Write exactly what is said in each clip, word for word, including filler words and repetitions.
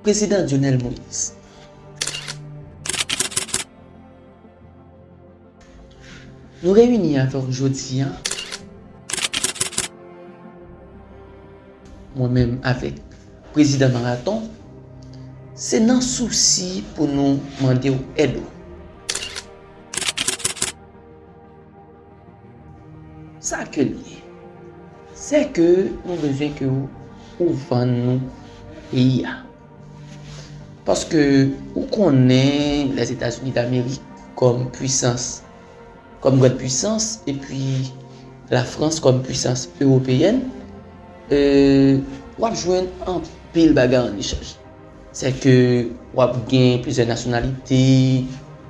Prezidan Jovenel Moïse. Nou reyini avè w jodi a, mwen menm avèk Prezidan Maraton, se nan sousi pou nou mande w èd ou. Sa ke l ye, se ke nou bezwen ke w, ou vann nou peyi a. Paske ou konnen Lèzetazini Damerik kòm pwisans, kòm grande puissance, epi Lafrans kòm pwisans ewopeyèn, e, w ap jwenn anpil bagay an echanj. Se ke w ap gen plizyè nasyonalite,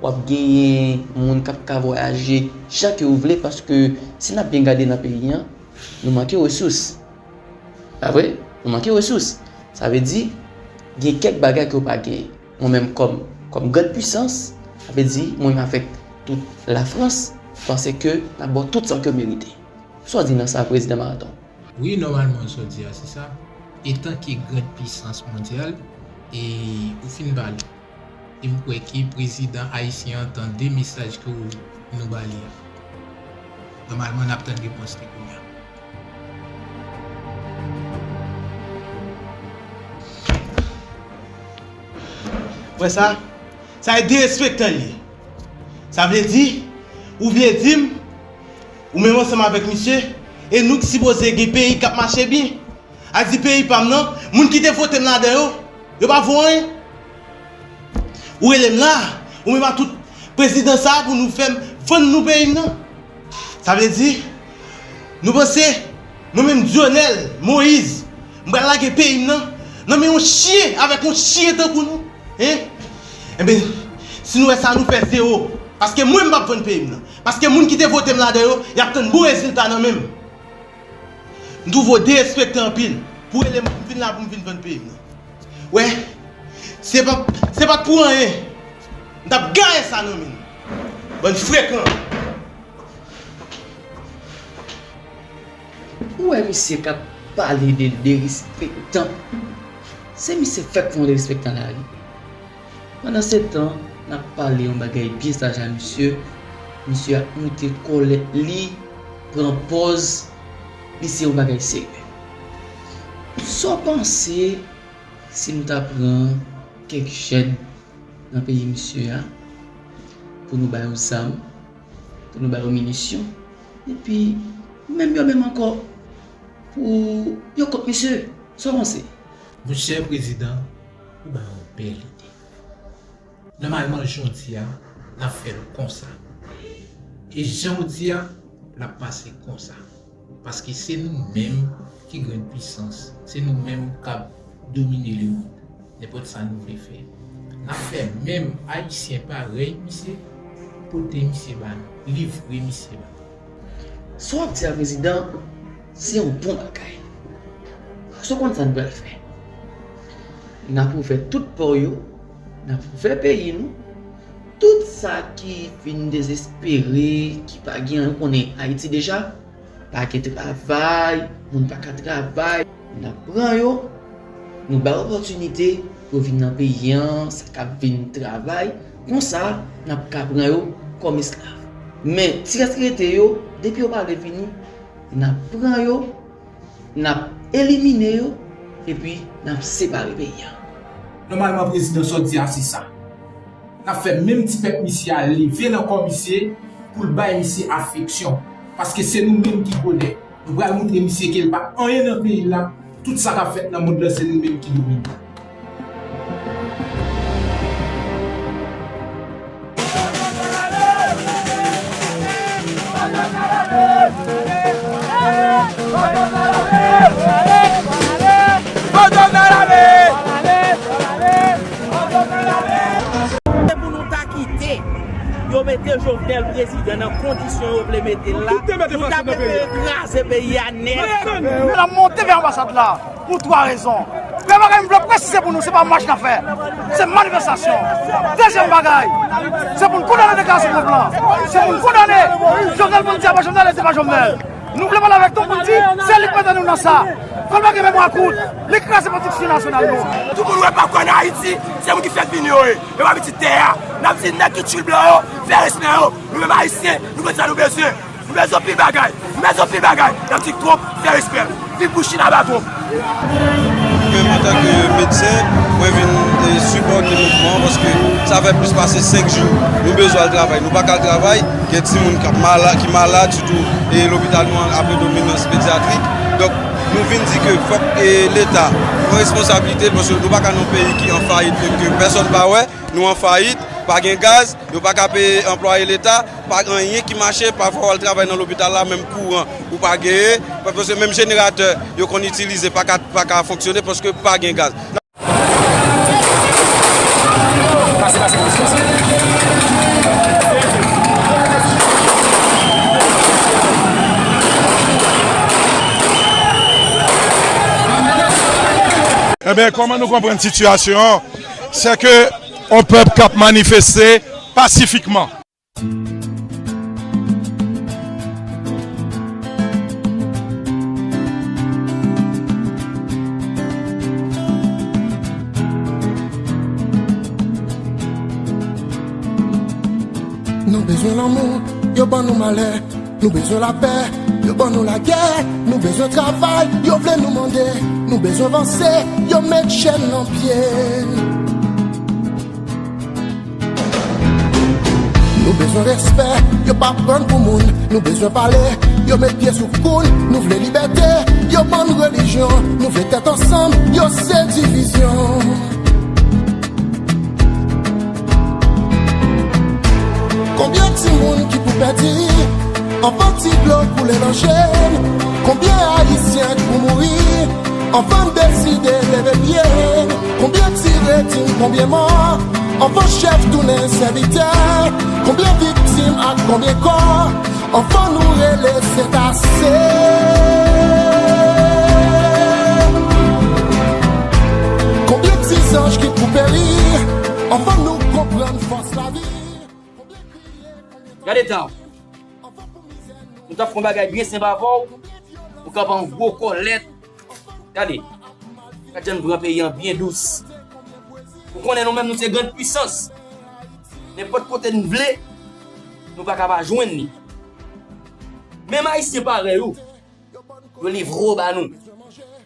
w ap genyen moun k ap ka vwayaje jan ke w vle, paske si n ap byen gade nan peyi an, nou manke resous. Pa vre? Nou manke resous. Sa vle di, gen kèk bagay ke w pa genyen. Mwen menm kòm, kòm grande puissance, sa vle di, mwen menm avèk tout Lafrans, panse ke n ap ba w tout sa ke w merite. Sa w di nan sa, Prezidan Maraton? Wi, nòmalman, sa w di a, se sa. Etanke grande puissance mondyal, e ou fin pale. E m kwè ke prezidan ayisyen an tande mesaj ke w, nou ba li a. Nòmalman, n ap tann repons li kounye a. Wè sa? Sa e derespektan l ye. Sa vle di, ou vle di m, ou menm ansanm avèk misye, e nou ki sipoze gen peyi k ap mache byen. A di peyi pa m nan, moun ki te vote m ladan yo, yo pa vo anyen. Ou rele m la, ou menm a tout prezidan sa a pou nou fè m vann nou peyi m nan. Sa vle di, nou panse, mwen menm Dionel Moïse, m pral lage peyi m nan, nan men yon chyen avèk yon chyen tankou nou? Hein? Enben, si nou wè sa, nou fè zewo. Paske mwen, m p ap vann peyi m nan. Paske moun ki te vote m ladan yo, y ap tann bon rezilta nan men m. M twouve w derespektan anpil pou w rele m pou m vin la pou m vin vann peyi m nan. Wè, se pa, se pa t pou anyen. M t ap gaye sa nan men nou. Bann frekan. Ou wè misye k ap pale de derespektan. Se misye fèk fè yon derespektan la wi. Pandansetan, n ap pale yon bagay byen saj a misye, misye ap montre kòlèt li, pran pòz li se yon bagay serye. Sa w panse si m ta pran kèk jèn nan peyi misye a, pou nou ba yo zam, pou nou ba yo minisyon, epi menm yo menm ankò, pou yo kont misye? Sa w panse? Monchè prezidan, ou ba yon bèl ide. Nòmalman, jan w di a, n ap fè l konsa. E jan w di a, l ap pase konsa. Paske se nou menm ki grenn pwisans, se nou menm k ap domine lemonn. Nenpòt sa nou vle fè. N ap fè menm Ayisyen parèy misye, pote misye ba nou, livre misye ba nou. Sa w ap di a, prezidan, se yon bon bagay. Paske w konn sa n pral fè. N ap ouvè tout pò yo, n ap ouvè peyi nou. Tout sa ki fin dezespere, ki pa gen anyen, ou konnen Ayiti deja, pa gen travay, moun pa ka travay. N ap pran yo, nou ba yo opòtinite pou yo vin nan peyi an, sa k ap vin travay. Konsa, n ap ka pran yo kòm esklav. Men, ti rès ki rete yo, depi yo pa vle vini, n ap pran yo, n ap elimine yo, epi n ap separe peyi a. Nòmalman, prezidan, sa w di a, se sa. N ap fè menm ti pèp misye a leve nan kò misye pou l bay misye afeksyon. Paske se nou menm ki gwo nèg. Nou pral montre misye ke l pa anyen nan peyi l la. Tout sa k ap fèt nan mond lan, se nou menm ki domine. Se pou nou ta kite yo mete Jovenel prezidan nan kondisyon yo vle mete l la, nou ta prefere kraze peyi a nèt. N ap monte vè anbasad la pou twa rezon. Premye bagay, m vle presize pou nou, se pa mach n ap fè, se manifestasyon. Dezyèm bagay, se pou n kondane deklarasyon Trump lan. Se pou n kondane Jovenel, pou n di a pa Jovenel, e se pa Jovenel. Nou vle pale avèk Tom pou l di se li k mete nou nan sa. Fò l pa gen memwa kout. Li kraze pwodiksyon nasyonal nou. Tout moun wè pa kwè nan Ayiti, se moun ki fèk vini yo ye. Yo pa pitit tè a. N ap di nèg ki tchoul blan yo, fè respè yo. Nou menm Ayisyen, nou konn sa nou bezwen. Nou bezwen pil bagay. Nou bezwen pil bagay. N ap di Trump, fè respè. Viv Bush, aba Trump. Mwen menm, antanke medsen, mwen vin, e, sipòte mouvman an paske sa fè plis pase senk jou nou bezwen al travay. Nou pa ka al travay, gen timoun k ap mala-, ki malad, sitou, e, lopital nou an ap predominans pedyatrik. Donk, nou vin di ke fòk, e, Leta pran responsablite l paske nou pa ka nan yon peyi ki an fayit e ke pèsonn pa wè. Nou an fayit, pa gen gaz, yo pa ka peye anplwaye Leta, pa gen anyen ki mache, pafwa w al travay nan lopital la, menm kouran ou pa genyen, paske menm jeneratè yo konn itilize pa ka, pa ka fonksyone paske pa gen gaz. Ebyen, kòman nou konprann sitiyasyon an? Se ke yon pèp k ap manifeste pasifikman. Nou bezwen lanmou, yo ban nou malè. Nou bezwen lapè, yo ban nou lagè. Nou bezwen travay, yo vle nou mande. Nou bezwen vanse, yo met chèn nan pye. Nou bezwen respè, yo pa pran n pou moun. Nou bezwen pale, yo met pye sou kou n. Nou vle libète, yo ban n relijyon. Nou vle tèt ansanm, yo se divizyon. Konbyen timoun ki pou pèdi anvan ti dlo koule nan je n? Konbyen Ayisyen k pou mouri anvan n deside leve pye n? Konbyen ti retin, konbyen mò anvan chèf tounen sèvitè? Konbyen viktim ak konbyen kò anvan nou rele se ase? Konbyen ti zanj ki pou peri anvan nou konprann fòs lavi? Gade tan. Nou t ap fè yon bagay byen senp avè w, ou kanpe an gwo kòlèt. Gade. Gad jan n pran peyi an byen dous. Ou konnen nou menm nou se grann pwisans. Nenpòt kote n vle, nou pa ka pa jwenn li. Menm Ayisyen parèy ou, yo livre w ba nou.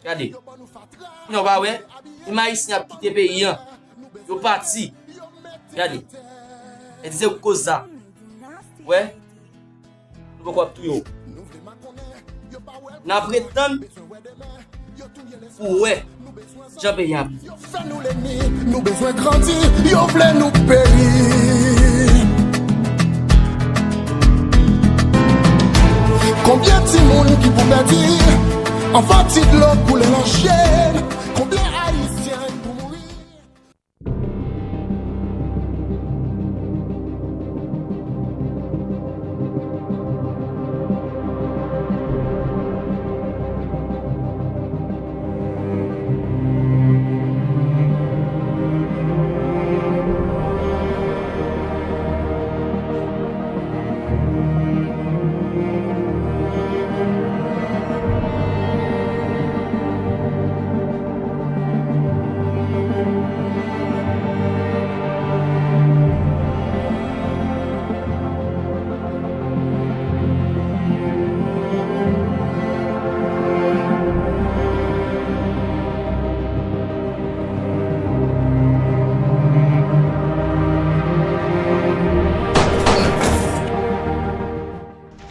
Gade. Kounye a w pa wè, menm Ayisyen ap kite peyi an. Yo pati. Gade. E di se ou k koz sa. Wè. Nou poko ap touye w. N ap ret tann pou w wè jan peyi a ap ye. Yo fè nou lènmi, nou bezwen grandi, yo vle nou peri. Konbyen timoun ki pou pèdi anvan ti dlo koule nan je n? Konbyen Ayisyen pou mouri?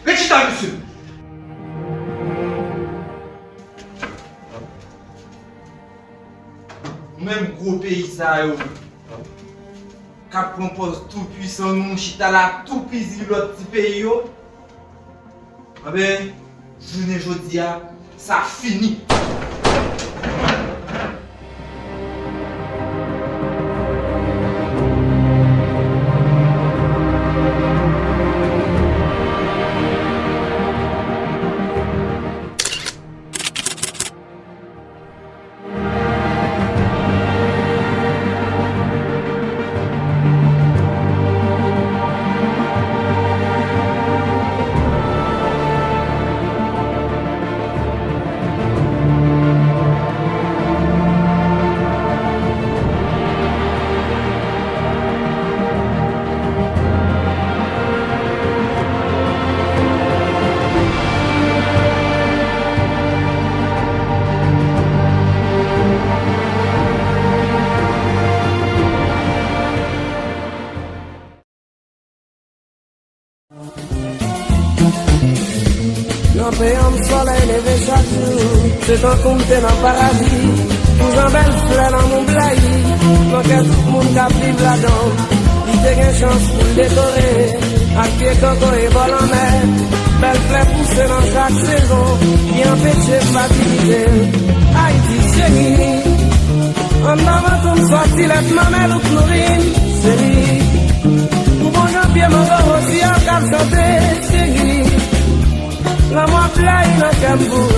Ret chita, mesye! Nou menm gwo peyi sa yo, k ap pran pòz tou pwisan, nou chita la toupizi lòt ti peyi yo. Anben, jounen jodi a, sa fini. Se tankou m te nan paradi. Pou jan bèl flè lanmou blayi nan kè tout moun k ap viv ladan l. Li te gen chans pou l dekore ak pye koko e bò lanmè. Bèl flè pouse nan chak sezon ki anpeche m pa divite l. Ayiti cheri, anndan vant ou m sòti lèt manmèl ou k nouri m. Cheri, pou bon jan pye mango rosiyal k ap chante. Cheri, lanmou ap blayi nan kè m pou